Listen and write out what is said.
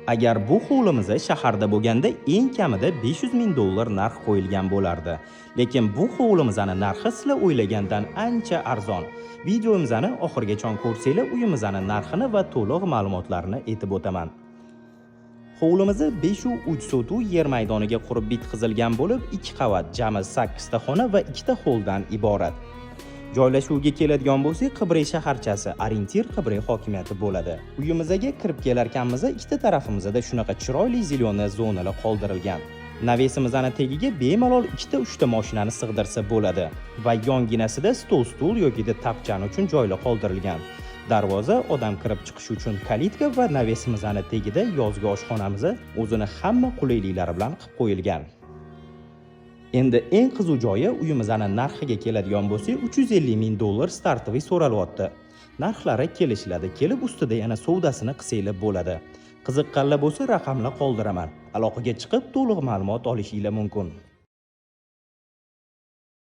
Agar bu hovlimiz shaharda bo'lganda, eng kamida 500 ming dollar narx qo'yilgan bo'lardi. Lekin bu hovlimizni narxi sizlar o'ylagandan ancha arzon. Videomizni oxirigacha ko'rsanglar, uyimizni narxini va to'liq ma'lumotlarni aytib o'taman. Hovlimiz 5 3 sotu yer maydoniga qurib bitkazilgan bo'lib, 2 qavat, jami 8 ta xona va 2 ta holdan iborat. Joylashuviga keladigan bo'lsak, Qibray shaharchasi, ориентир Qibray hokimiyati bo'ladi. Uyimizga kirib kelarkanmiz, ikkita tarafimizda shunaqa chiroyli зелёный zonalar qoldirilgan. Навес imizni tagiga bemalol ikkita, uchta mashinani sig'dirsa bo'ladi va yonginasida stol, stul yoki tapchan uchun joylar qoldirilgan. Darvoza, odam kirib chiqishi uchun калитка va навес imizni tagida yozgi oshxonamiz o'zini hamma qulayliklari bilan qilib qo'yilgan. Endi eng qiziq joyi, uyimizni narxiga keladigan bo'lsak, 350 ming dollar стартовый so'ralyapti. Narxlari kelishiladi, kelib ustida yana savdosini qilsanglar bo'ladi. Qiziqqanlar bo'lsa, raqamlar qoldiraman. Aloqaga chiqib, to'liq ma'lumot olishinglar mumkin.